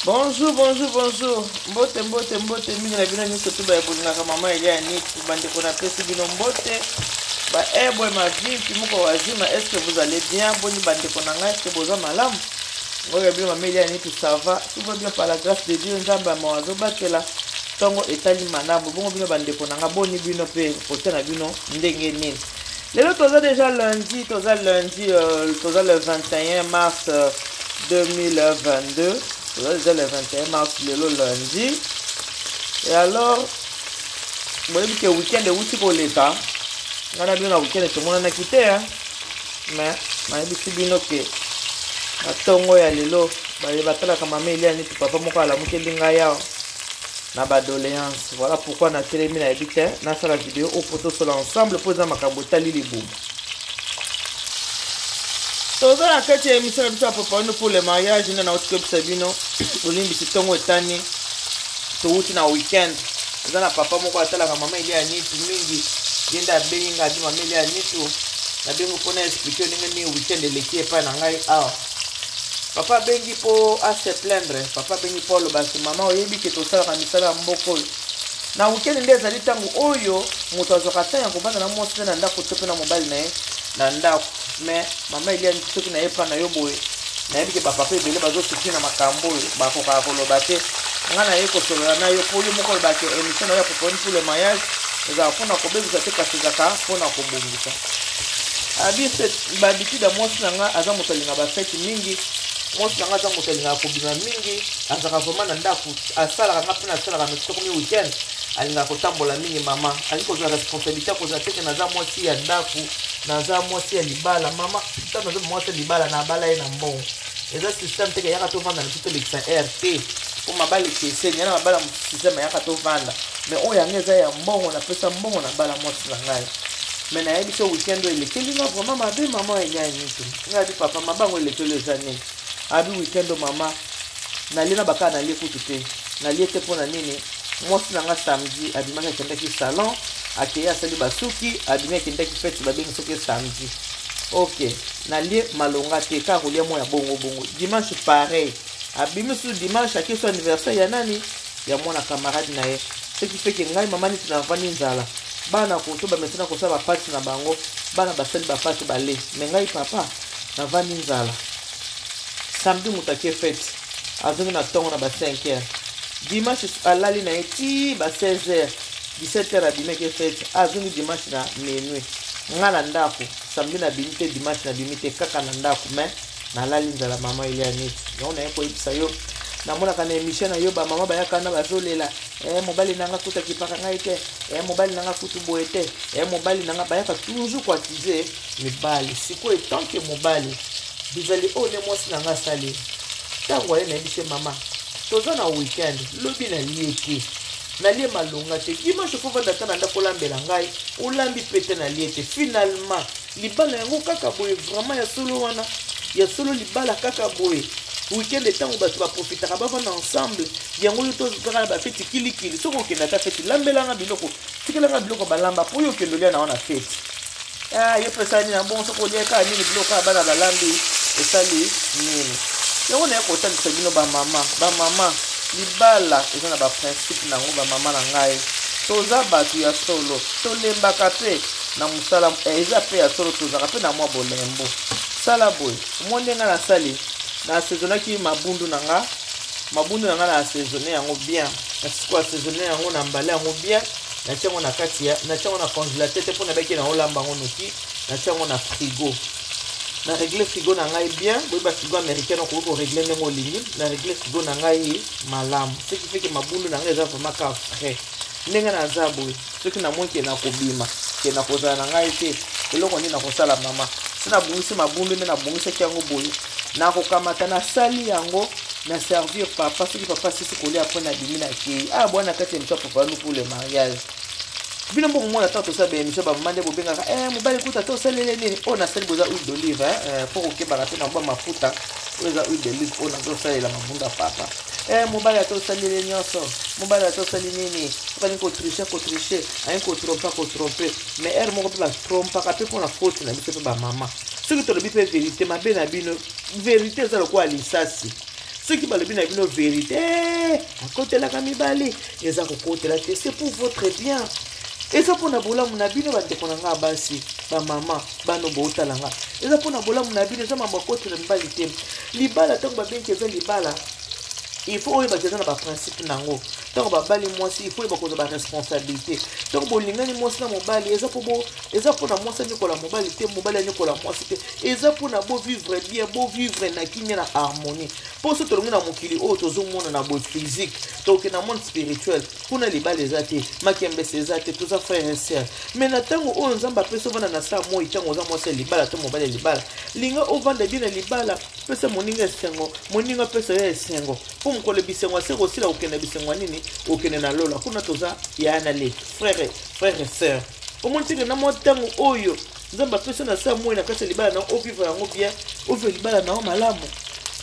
Bonjour, bonjour, bonjour. Mbote, mbote, mbote mingi na bino nyonso tu baye bolingaka mama Elia Nitu. Bandeko napesi bino mbote. Ba ebwe mavimpi moko wazima, est-ce que vous allez bien? Boni bandeko na ngai, est-ce que boza malamu? Ngoyo bino mama Elia Nitu, ça va? Tout va bien par la grâce de Dieu. Nzambe ya mawa azobatela ntongo etali malamu. Bongo bino bandeko na ngai, boni bino pe kote na bino ndenge nini? Lelo toza déjà lundi, toza lundi, toza le 21 mars 2022. Toza déjà le 21 mars, lelo lundi. Et alors, boyebi ke week-end ewuti koleka. Ngai na bino na week-end tomonanaki te, hein? Mais nayebisi bino ke na ntongo ya lelo baye batalaka mama Elia neti papa moko alamukeli ngai awa na ba doléance. Voilà pourquoi natelemi, nayebi te nasala video oyo po tosola ensemble, po eza makambo etali libumu. Toza na kati ya émission na biso ya Préparons-nous pour le mariage. Nde nauti koyebisa bino, tolimbisi, ntongo etani, towuti na week-end. Eza na papa moko atalaka mama Elia Nitu mingi, ye nde abengi ngai, abi: "Mama Elia Nitu, nabengi mpona expliquer ndenge nini week-end eleki epai na ngai awa." Papa abengi mpo ase plaindre, papa abengi mpo aloba se: "Mama, oyebi ke tosalaka misala ya mboka oyo na week-end, nde ezali ntango oyo moto azwaka ntango ya kovanda na mwasi mpe na ndako to mpe na mobali na ye na ndako. Mais mama Elia, soki naye mpa na yo boye, nayebi ke bapapa ebele bazosouffrir na makambo oyo, bakokaka koloba te. Ngai naye kosolola na yo mpo yo moko olobaka émission na yo ya Préparons pour le mariage ezalaka mpona kobebisa te, kasi ezalaka mpona kobongisa." Abi bahabitude ya mwasi na nga, aza moto alingaka bafête mingi. Mwasi na nga aza moto alingaka kobima mingi, azalaka vraiment na ndako, asalaka, nga mpe nasalaka, mais sokomi weekend alingaka kotambola mingi. Mama alingi kozwa responsabilité, akozwa teke naza mwasi ya ndako, naza mwasi ya libala. Mama, ntango naza mwasi ya libala, nabala ye na mbongo, eza système teke yaka tovanda na biso, tolekisa rt mpo mabala ekeseni. Ya na mabala mosusu, système ayaka tovanda, mais oyo yango eza ya mbongo, napesa mbongo, nabala mwasi na ngai. Mais nayebi so weekend oyo elekeli nga vraiment mabe. Mama Elia Nitu, ngai abi: "Papa, mabango elekeli eza nini?" Abi: "Weekend oyo, mama, nalie na bakala, nalie kutu te, nalie te. Mpo na nini? Mwasi na nga samedi abimaki, akendaki salon, akei, asali basuki, abimi, akendaki fête babengi soki samedi. Ok, nalie malonga te, kaka kolia mwa ya bongo bongo. Dimanche pareil, abimi susu dimanche, ake so anniversaire ya nani, ya mwana camarade na ye. Ce qui fait ke ngai, mama, neti navandi nzala. Bana koto bamesana kosala bapâtes na bango, bana basali bapâtes, bale, mais ngai, papa, navandi nzala. Samedi moto ake fête, azongi na ntongo na ba 5 heures. Dimanche alali na ye ti ba 16 heures, 17 heures, abimaki fête, azongi dimanche na minuit. Nga na ndako, samedi nabimi te, dimanche nabimi te, kaka na ndako, mais nalali nzala. Mama Elia neti yango naye koyebisa yo, namonaka na émission na yo bamama bayaka na bazolela: mobali nanga kutu akipaka ngai te, mobali nanga kutu boye te, mobali nanga." Bayaka toujours koaccuser mibali. Sikoyo, tant que mobali, bizali oyo nde mwasi na nga asali, ntango aye, nayebi se: "Mama, toza na weekend, lobi nalie te, nalie malonga te. Dimanche faut vanda ata na ndako, olambela ngai, olambi mpe te, nalie te. Finalement libala yango kaka boye? Vraiment, ya solo wana, ya solo, libala kaka boye? Weekend ntango bato baprofitaka bavanda ensemble, yango oyo tozaka na bafeti kilikili. Soki okende ata feti, lambelanga biloko, tikelanga biloko balamba, mpo oyo okende olia na wana feti. Ah, yo mpe esali nini na bongo? Soki olia kaka nini, biloko kaka bana balambi, esali nini?" Yango naye kotalisa bino bamama. Bamama, libala eza na baprincipe nango. Bamama na ngai, toza bato ya solo, tolembaka mpe na mosala, eza mpe ya solo, tozalaka mpe na mwa bolembo. Sala boye, omoi ndenge nasali, na assaisonnaki mabundu na nga, mabundu na nga na assaisonne yango bien. Nasiko assaisonne yango na mbala yango bien, natia yango na kati ya, natia yango na congélateur te, mpo nabaki na olamba yango noki. Natia yango na frigo, na régler frigo na ngai bien. Boyeba, frigo américaine, okoki korégler ndenge olingi. Na régler frigo na ngai malamu, ce qui fait que mabundu na ngai eza vraiment ka frais. Ndenge naza boye, soki namoni ke na kobima, ke na kozala na ngai te, eloko nini nakosala, mama? Si nabongisi mabundu nde nabongisaki yango boye, nakokamata, nasali yango, na servir papa. Soki papa asisi kolia, mpo nabimi, nakei aya bwana kati ya émission Préparons pour le mariage. Bino mpo komona, ntango tosala baémission, bamama nde bobengaka: mobali kuta te, osalele nini?" Oyo nasali boza huile d'olive, mpo kokebaka te na ba mafuta oyo eza huile d'olive oyo nazosalela mabunda. Papa, mobali ata osalele nyonso, mobali ata osali nini, soki alingi kotricher, kotricher, alingi kotromper, kotromper. Mais heure moko mpe batrompaka mpe mpona faute na biso mpe bamama. Soki tolobi mpe vérité, mabe na bino, vérité eza lokola lisasi. Soki balobi na bino verité, eh, akotelaka mibali, eza kokotela te, c'est pour votre bien, eza mpona bolamu na bino. Bandeko na nga basi, bamama, bano bootala nga, eza mpona bolamu na bino. Eza mambo akotela mibali te. Libala, ntango babengi eza libala, il faut oyebaka eza na baprincipe nango. Ntango babali mwasi, il faut oyeba kozwa baresponsabilité. Ntango bolingani mwasi na mobali, eza mpo eza mpona mwasi anyokola mobali te, mobali anyokola mwasi te. Eza mpona bovivre bien, bovivre na kimia, na harmonie. Mpo so tolongi na mokili oyo tozomona na boye physique, tokende na monde spirituel. Kuna libala eza te, makembese eza te, toza frère et sœur. Mais na ntango oyo Nzambe apesi ovanda na saa moi, ntango oza mwasi ya libala to mobali ya libala, linga ovanda bien na libala, pesa moninga esengo, moninga apesa yo esengo, mpo mokolo bisengo ase kosila, kokende bisengo ya nini? Okende na lola. Kuna toza yaya na leki, frère et sœur. Omoni teke na mwa ntango oyo Nzambe apesi na saa moi na kati ya libala na ovivre yango bien, ovivre libala na yo malamu.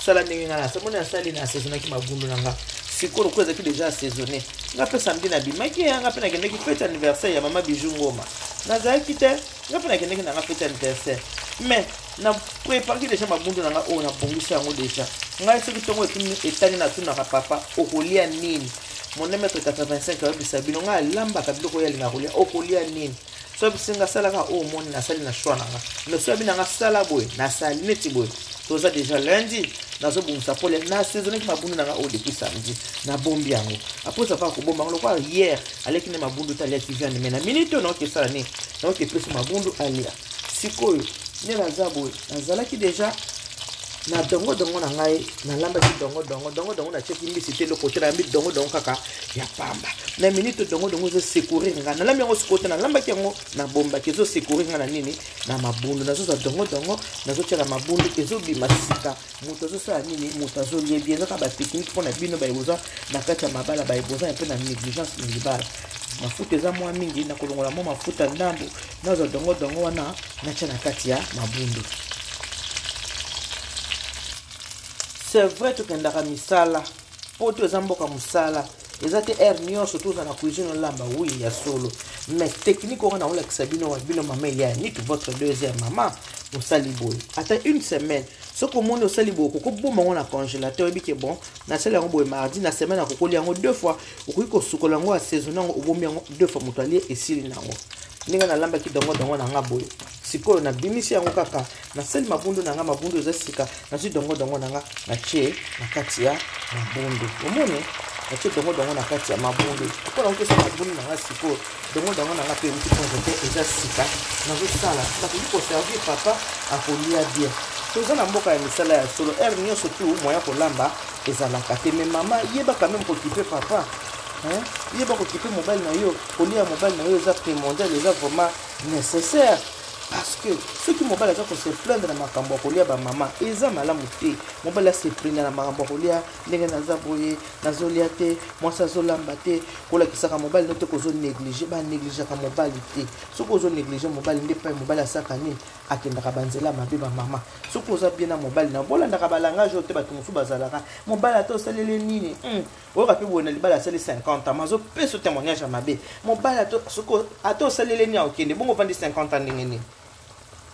Sala ndenge ngai nasamoni, asali na assaisonnaki mabundu na nga. Sikoyo lokola ezalaki déjà assaisonné, nga mpe samedi nabimaki ya nga mpe nakendaki fête anniversaire ya mama Bijou Ngoma. Nazalaki te, nga mpe nakendaki na nga fête anniversaire, mais na préparaki déjà mabundu na nga oyo nabongisi yango déjà. Ngai soki ntongo etani, natunaka papa: "Okolia nini?" Mon 1m85 ayebisa bino, ngai alambaka biloko oyo alingaka kolia. "Okolia nini?" So bisinga asalaka oyo omoni, nasali na choix na nga. Mais so abi na nga sala boye, nasali neti boye. Toza déjà lundi, nazobongisa pole. Nasaisonnaki mabundu na nga oyo depuis samedi, nabombi yango. Après ça, kobomba yango lokola hier aleki nde mabundu te, aliaki viande. Mais na minute oyo naoki esala nini? Naoki epesi mabundu alia. Sikoyo nde naza boye, nazalaki déjà na dongodongo na ngai, nalambaki dongodongo. Dongodongo natiaki mbisi te, eloko te, nayambi dongodongo kaka ya pamba. Na minute dongodongo ezosecourir ngai, nalambi yango sikoyo te, nalambaki yango, nabombaki, ezosecourir ngai na nini? Na mabundu. Nazozwa dongodongo, nazotia na mabundu, ezobima sika. Moto azosala nini? Moto azolia bien. Ezaka batechnique mpona bino bayeboza na kati ya mabala, bayeboza mpe na négligence na libala. Mafuta eza mwa mingi, nakolongola mwa mafuta ndambu, nazwa dongodongo wana, natia na kati ya mabundu. C'est vrai, tokendaka misala mpo to eza mboka mosala, eza te heure nyonso toza na cuisine olamba. Oui, ya solo. Mais technique oyo naolakisa bino wa bino, mama Elia Niki, votre deuxième mama, osali boye ata une semaine. Soki omoni osali boye, okokobomba yango na congélateur. Oyebi ke bon, nasali yango boye mardi, na semaine akokolia yango deux fois. Okoki kosukola yango, assaisonner yango, obombi yango deux fois, moto alie, esili nango. Ndenge nalambaki dongodongo na nga boye, sikoyo nabimisi yango kaka, nasali mabundu na nga. Mabundu eza sika, nazwi dongodongo na nga, natie na kati ya mabundu. Omoni, natie dongodongo na kati ya mabundu mpona okesa mabundu na nga. Sikoyo dongodongo na nga mpe euti congélateur, eza sika. Nazosala, nakoki koservir papa, akolia bien. Toza na mboka ya misala ya solo, heure nyonso tu moya kolamba ezalaka te. Mais mama, yeba quand même kokipe papa, yeba kokipe mobali na yo. Kolia mobali na yo eza primordial, eza vraiment nécessaire, parce que soki mobali aza kose plaindre na makambo ya kolia, bamama, eza malamu te. Mobali ase plaindre na makambo ya kolia, ndenge naza boye, nazolia te, mwasi azolamba te, kolakisaka mobali no te kozonégliger. Banégligeaka mobali te. Soki ozonégliger mobali, nde pai mobali asaka nini? Akendaka banzela mabe. Bamama, soki oza bien na mobali na, bolandaka balangage oyo te. Bato mosusu bazalaka: "Mobali ata osaleli nini?" Oyoka mpe boye na libala, asali 50 ans, azopesa témoignage ya mabe. Mobali ata osaleli nini, akokende bongo. Ovandi 50 ans ndenge nini?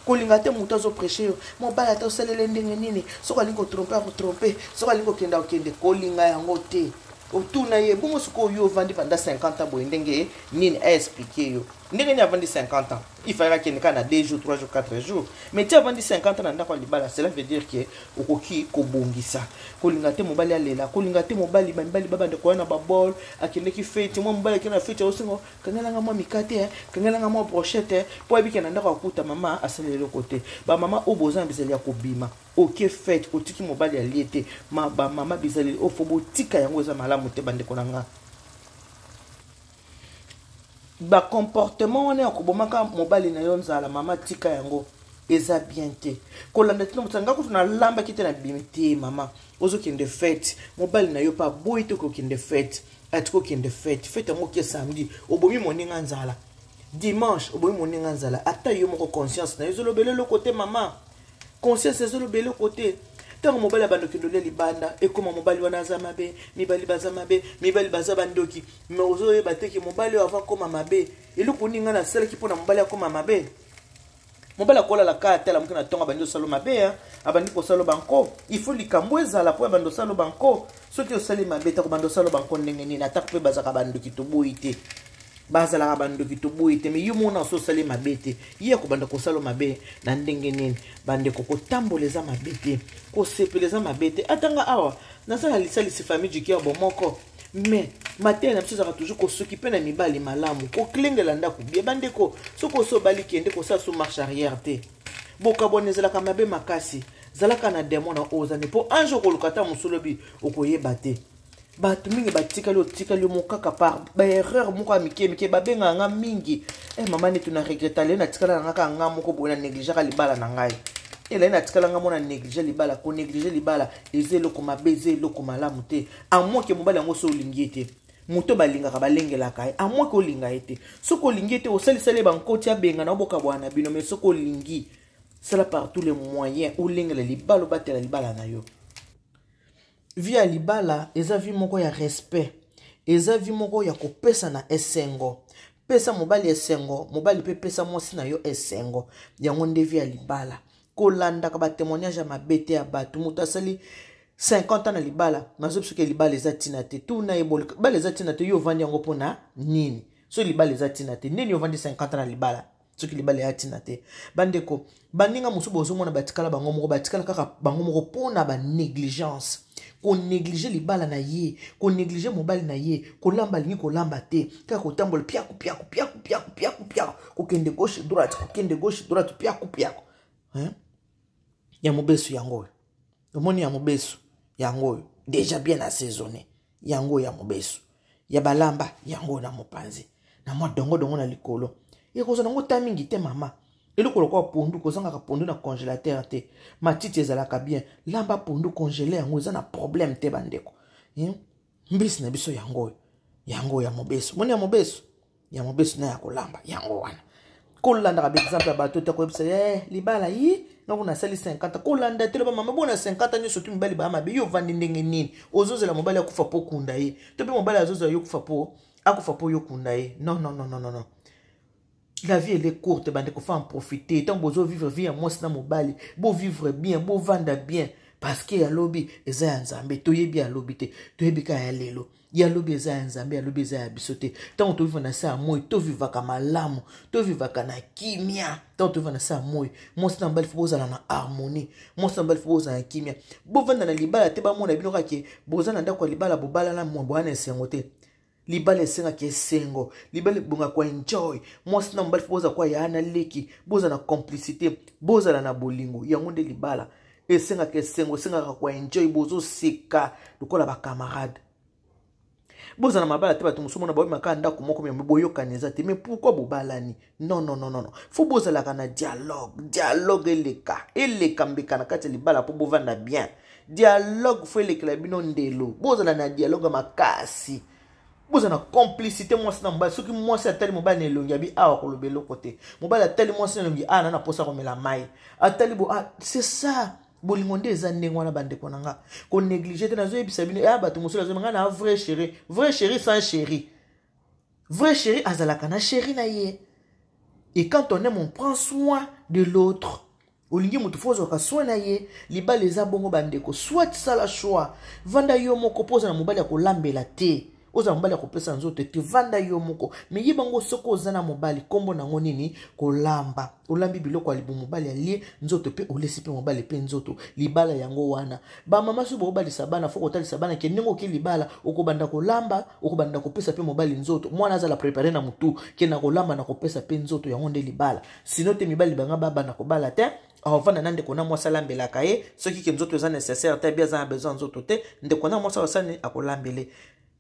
Kolinga te moto azoprêcher yo: "Mobali ata osaleli ndenge nini, soki alingi kotromper, akotromper, soki alingi kokende, akokende." Kolinga yango te. Otuna ye bongo: "Sikoyo yo ovandi banda 50 ans boye ndenge nini?" Aexpliquer yo ndenge nini avandi 50 ans. Il fallait akende kaka na 2 jours, 3 jours, 4 jours, mais ti avandi 50 ans na ndako ya libala, cela veut dire ke okoki kobongisa. Kolinga te mobali alela, kolinga te mobali, bamibali babanda koya na babol. Akendeki feti, mwa mobali akende na feti, aosenga: "Kangelanga mwa mikate, kangelanga mwa brochette," mpo ayebike na ndako akuta mama asali eloko te. Bamama oyo boza na bizali ya kobima, oke fête, otiki mobali alie te. Ma bamama, bizaleli oyo faut botika yango, eza malamu te. Bandeko na nga, bacomportement wana ya kobomaka mobali na yo nzala, mama, tika yango, eza bien te. Kolanda tina moto: "Nga kutu nalambaki te, nabimi te." Mama, ozokende fête, mobali na yo mpe aboyi te kokende fête, atiki okende fête. Fête yango oke samedi, obomi moninga nzala. Dimanche, obomi moninga nzala. Ata yo moko, conscience na yo ezolobela eloko te. Mama, conscience ezolobela eloko te. Ntango mobali abandoki ndolia libanda, ekóma mobali wana aza mabe, mibali baza mabe, mibali baza bandoki. Mais ozoyeba te ke mobali oyo, avant akóma mabe, eloko nini ngai nasalaki mpona mobali akóma mabe? Mobali akolala kaka te, alamuki na ntongo, abandi osala mabe, abandi kosala banko. Il faut likambo ezala mpo abandi osala banko. Soki osali mabe te, akobanda osala banko ndenge nini? Atako mpe bazalaka bandoki, toboyi te, bazalaka bandoki, toboyi te, mais yo mona so osali mabe te, ye akobanda kosala mabe na ndenge nini? Bandeko, kotambola eza mabe te, kosepela eza mabe te. Atanga awa nasala lisalisi famille du cœur bomoko, mais mateya na biso ezalaka toujours kosuki mpe na mibali malamu, koklengela ndako bie. Bandeko, soki oso obali, kende kosala so marche arrière te. Bokabwana ezalaka mabe makasi. Zalaka na demo na oyo ozani, mpo ange okoluka ata mosolo bi okoyeba te. Bato mingi batikali, otikali yo mokaka par baerreur moko ya mike mike. Babengaka nga mingi: "E mama, neti na regreta lelo, natikala na nga kaka nga moko boye, na négligeaka libala na ngai. Elai natikala nga mo na néglige libala." Konéglige libala eza eloko mabe, eza eloko malamu te, à moins que mobali yango so olingi ye te. Moto balingaka, balengelaka ye, à moins que olinga ye te. Soki olingi ye te, osalisali ye bankoti, abenga na obokabwana na bino. Mais soki olingi, sala par tous les moyens olengela libala, obatela libala na yo. Vie ya libala eza vie moko ya respect, eza vie moko ya kopesa na esengo. Pesa mobali esengo, mobali mpe pesa mwasi na yo esengo. Yango nde vie ya libala. Kolandaka batémoignage ya mabe te ya bato. Moto asali 50 ans na libala, nazobi soki libala eza ntina te, tuna ye: "Libala eza ntina te, yo ovandi yango mpona nini?" Soki libala eza ntina te, ndeni ovandi 50 ans na libala soki libala eya ntina te? Bandeko, baninga mosusu bozomona batikala bango moko, batikala kaka bango moko mpona banégligence, konéglige libala na ye, konéglige mobali na ye. Kolamba, alingi kolamba te, kaka kotambola piaku piaku piaku piaku piaku piaku, kokende gauche droite, kokende gauche droite, piaku piaku, hein? Ya mobesu yango oyo omoni, ya mobesu yango oyo déjà bien assaisonné, yango oyo ya mobesu ya balamba, yango oyo na mopanzi na mwa dongodongo na likolo. Ekozala nango ta mingi te, mama. Eloko lokola pondu, kozangaka pondu na congélateur te. Matiti ezalaka bien, lamba pondu, congélé yango, eza na problème te. Bandeko, mbisi na biso yango oyo, yango oyo ya mobesu. Moni ya mobesu, ya mobesu na ya kolamba yango wana. Kolandaka baexemple ya bato te, koyebisa libala yi ngango nasali 50, kolanda te. Loba: "Mama, bona 50 nyonso tu mibali baya mabe, yo ovandi ndenge nini? Ozozela mobali akufa mpo okunda ye, to mpe mobali azozela yo kufa mpo akufa mpo yo okunda ye?" Non, non, non, non, non, non. La vie, elle est courte, bandeko, faut en profiter. Ntango bozovivre vie ya mwasi na mobali, bovivre bien, bovanda bien, parce que alobi eza ya Nzambe. Toyebi alobi te, toyebi kaka ya lelo. Ya lobi eza ya Nzambe, ya lobi eza ya biso te. Ntango toviva na se ya moi, tovivaka malamu, tovivaka na kimia. Ntango toviva na se ya moi, mwasi na mobali faut bozala na harmonie, mwasi na mobali faut bozala na kimia. Bovanda na libala te, bamona bino kaka boza na ndako ya libala, bobalana mwa boya na esengo te. Libala esengaka esengo, libala ebongaka enjoy. Mwasi na mobali faut bozala kwa ya na leki, bozala na complicité, bozala na bolingo. Yango nde libala esengaka esengo, esengaka kwa enjoy, bozoseka lokola bacamarade. Bozala mabala te, bato mosusu mona babimaka ndako moko, mais boyokani eza te. Mais pourquoi bobalani? Non, non, non, non, faut bozalaka na dialogue. Dialogue eleka, eleka mbeka na kati ya libala mpo bovanda bien. Dialogue faut elekela bino ndelo, bozala na dialogue makasi, bozala na complicité mwasi na mobali. Soki mwasi atali mobali na elongi, abi awa koloba eloko te. Mobali atali mwasi na elongi, awa na naposa komela mai, atali bo, ah, c'est ça. Bolingo nde eza ndenge wana. Bandeko na nga, konéglige te. Nazoyebisa bino ya bato mosusu nazoyeba nga na vrai chéri, vrai chéri sans chéri. Vrai chéri azalaka na chéri na ye. Et quand on aime, on prend soin de l'autre. Olingi moto, faut ozwaka soin na ye. Libala eza bongo, bandeko. Soit sala choix, vanda yo moko, mpo oza na mobali ya kolambela te, ozala mobali ya kopesa nzoto te, vanda yo moko. Mais yebango, soki oza na mobali, nkombo nango nini? Kolamba. Olambi biloko ya libu, mobali alie nzoto, mpe olesi mpe mobali mpe nzoto. Libala yango wana. Bamama, soki bokobalisa bana, faut kotalisa bana ke ndenge oke libala, okobanda kolamba, okobanda kopesa mpe mobali nzoto. Mwana azala préparé na motu ke na kolamba, na kopesa mpe nzoto. Yango nde libala. Sinon te, mibali banga babanda kobala te, akovanda na ndeko na mwasi alambelaka ye. Soki ke nzoto eza nécessaire te, abi aza na besoin nzoto te, ndeko na mwasi akosani akolambele.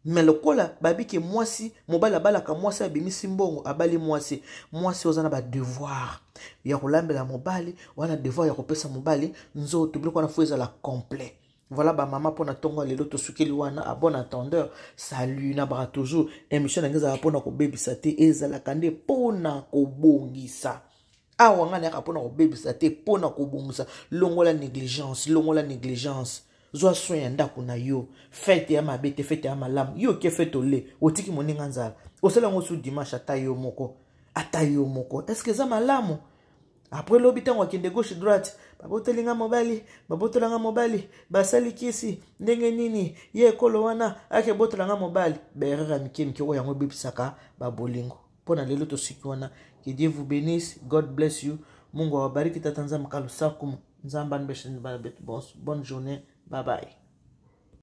Mais lokola babiki mwasi, mobali abalaka mwasi, abimisi mbongo, abali mwasi, mwasi oza na badevoir ya kolambela mobali wana, devoir ya kopesa mobali nzoto. Biloko wana faut ezala complet. Voilà, bamama, mpona ntongo ya lelo tosukeli wana. À bon entendeur, salut. Na baka toujours, émission na ngai ezalaka mpona kobebisa te, ezalaka nde mpona kobongisa. Awa ngai nayaka mpona kobebisa te, mpona kobongisa. Longola négligence, longola négligence, zwa soin ya ndako na yo. Fête ya mabe te, fête ya malamu. Yo oke fête, ole otiki moninga nzala, osala yango su dimanche, ata yo moko, ata yo moko, est-ce eza malamu? Après lobi, ntango akende gauche droite, babotoli nga mobali, babotola nga mobali, basali kisi ndenge nini, ye ekolo wana akebotola nga mobali. Baerreur ya mike mike oyo, yango ebebisaka babolingo. Mpo na lelo tosuki wana. Que Dieu vous bénisse. God bless you. Mungu awabariki. Tata Nzambe kalusakumu, Nzambe anibeshe bana betu bonso. Bonne journée, bye bye.